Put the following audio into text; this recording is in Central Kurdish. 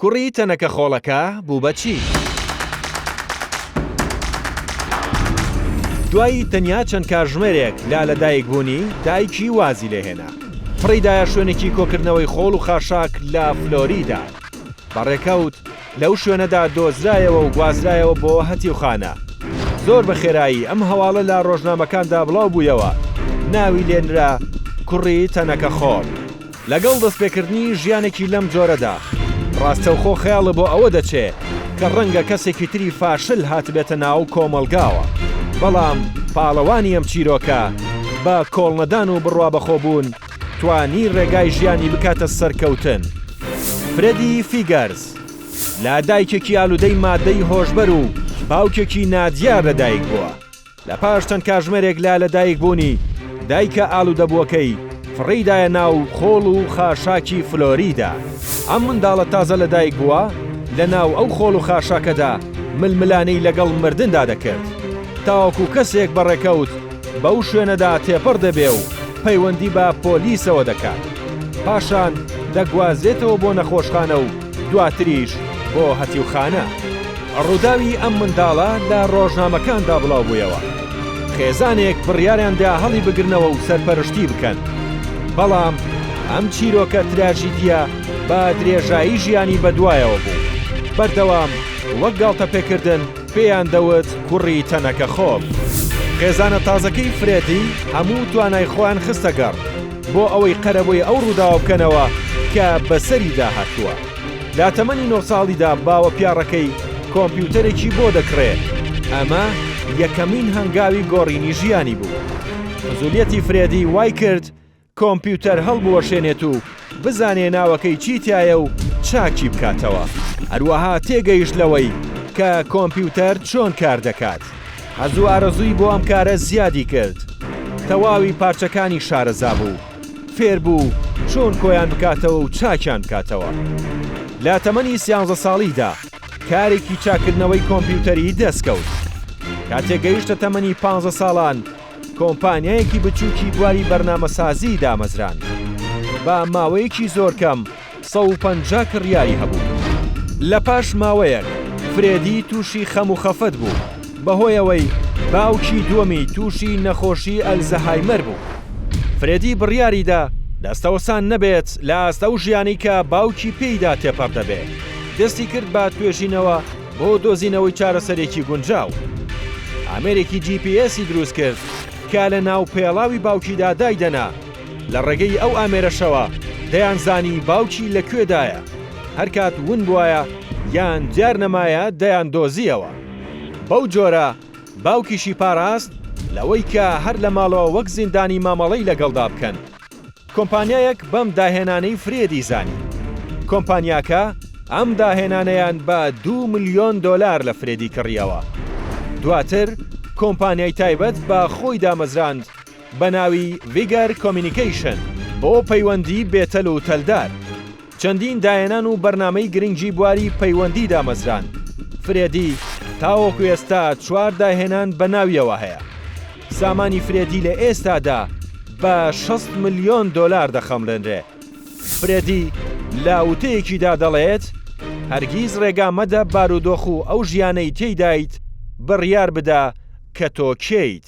کوڕی تەنەکە خۆڵەکە بوو بە چی؟ دوای تەنیا چەند کاژمێرێک لە لەدایکبوونی، دایکی وازی لێهێنا. فڕێیدایە شوێنێکی کۆکردنەوەی خۆڵ و خاشاک لە فلۆریدا. بە ڕێکەوت لەو شوێنەدا دۆزرایەوە و گوازرایەوە بۆ هەتیوخانە. زۆر بە خێرایی ئەم هەواڵە لە ڕۆژنامەکاندا بڵاو بوویەوە، ناوی لێنرا کوڕی تەنەکە خۆڵ. لەگەڵ دەستپێکردنی ژیانێکی لەم جۆرەدا، ڕاستەوخۆ خەیاڵت بۆ ئەوە دەچێ کە ڕەنگە کەسێکی تری فاشل هاتبێتە ناو کۆمەڵگاوە، بەڵام پاڵەوانی ئەم چیرۆکە بە کۆڵنەدان و بڕوابەخۆبوون توانی ڕێگای ژیانی بکاتە سەرکەوتن. فرێدی فیگەرز لە دایکێکی ئالوودەی مادەی هۆشبەر و باوکێکی نادیار لەدایکبووە. لە پاش چەند کاژمێرێک لە لەدایکبوونی، دایکە ئالوودەبووەکەی فڕێیدایە ناو خۆڵ و خاشاکی فلۆریدا. ئەم منداڵە تازە لەدایکبووە لە ناو ئەو خۆڵ و خاشاکەدا ململانێی لەگەڵ مردندا دەکرد، تاوەکو کەسێک بە ڕێکەوت بەو شوێنەدا تێپەڕ دەبێ و پەیوەندی بە پۆلیسەوە دەکات. پاشان دەگوازرێتەوە بۆ نەخۆشخانە و دواتریش بۆ هەتیوخانە. ڕووداوی ئەم منداڵە لە ڕۆژنامەکاندا بڵاوبوویەوە. خێزانێک بڕیاریاندا هەڵیبگرنەوە و سەرپەرشتی بکەن. بەڵام ئەم چیرۆکە تراژیدییە بە درێژایی ژیانی بەدوایەوە بوو. بەردەوام وەک گاڵتەپێکردن پێیان دەوت کوڕی تەنەکە خۆڵ. خێزانە تازەکەی فرێدی هەموو توانای خۆیان خستە گەڕ بۆ ئەوەی قەرەبووی ئەو ڕووداوە بکەنەوە کە بەسەریدا هاتووە. لە تەمەنی نۆ ساڵیدا باوە پیاڕەکەی کۆمپیوتەرێکی بۆ دەکڕێ، ئەمە یەکەمین هەنگاوی گۆڕینی ژیانی بوو. فزولیەتی فرێدی وای کرد کۆمپیوتەر هەڵبوەشێنێت و بزانێ ناوەکەی چی تیایە و چاکی بکاتەوە. هەروەها تێگەیشت لەوەی کە کۆمپیوتەر چۆن کار دەکات. حەز و ئارەزووی بۆ ئەم کارە زیادی کرد. تەواوی پارچەکانی شارەزا بوو. فێر بوو چۆن کۆیان بکاتەوە و چاکیان بکاتەوە. لە تەمەنی سیانزە ساڵیدا کارێکی چاککردنەوەی کۆمپیوتەری دەستکەوت. کاتێک گەیشتە تەمەنی پانزە ساڵان کۆمپانیایەکی بچووکی بواری بەرنامەسازیی دامەزراند. بە ماوەیەکی زۆر کەم 150 کڕیاری هەبوو. لە پاش ماوەیەک فرێدی تووشی خەم و خەفەت بوو بەهۆی ئەوەی باوکی دووەمی تووشی نەخۆشی ئەلزەهایمەر بوو. فرێدی بڕیاریدا دەستەوەسان نەبێت لە ئاست ئەو ژیانەی کە باوکی پێیدا تێپەڕ دەبێ. دەستی کرد بە توێژینەوە بۆ دۆزینەوەی چارەسەرێکی گونجاو. ئامێرێکی جی پی ئێسی دروست کرد کە لە ناو پێڵاوی باوکیدا دایدەنا. لە ڕێگەی ئەو ئامێرەشەوە دەیانزانی باوکی لە کوێدایە، هەرکات ون بوایە یان دیار نەمایە دەیاندۆزییەوە. بەو جۆرە باوکیشی پاراست لەوەی کە هەر لە ماڵەوە وەک زیندانی مامەڵەی لەگەڵدا بکەن. کۆمپانیایەک بەم داهێنانەی فرێدی زانی. کۆمپانیاکە ئەم داهێنانەیان بە دوو ملیۆن دۆلار لە فرێدی کڕییەوە. دواتر کۆمپانیای تایبەت بە خۆی دامەزراند بە ناوی ڤیگەر کۆمیونیکەیشن بۆ پەیوەندی بێتەل و تەلدار. چەندین داهێنان و بەرنامەی گرنگی بواری پەیوەندی دامەزراند. فرێدی تاوەکو ئێستا چوار داهێنان بە ناویەوە هەیە. سامانی فرێدی لە ئێستادا بە 60 ملیۆن دۆلار دەخەمڵێنرێ. فرێدی لە وتەیەکیدا دەڵێت، هەرگیز ڕێگا مەدە بارودۆخ و ئەو ژیانەی تێیدایت بڕیار بدا کە تۆ کێیت.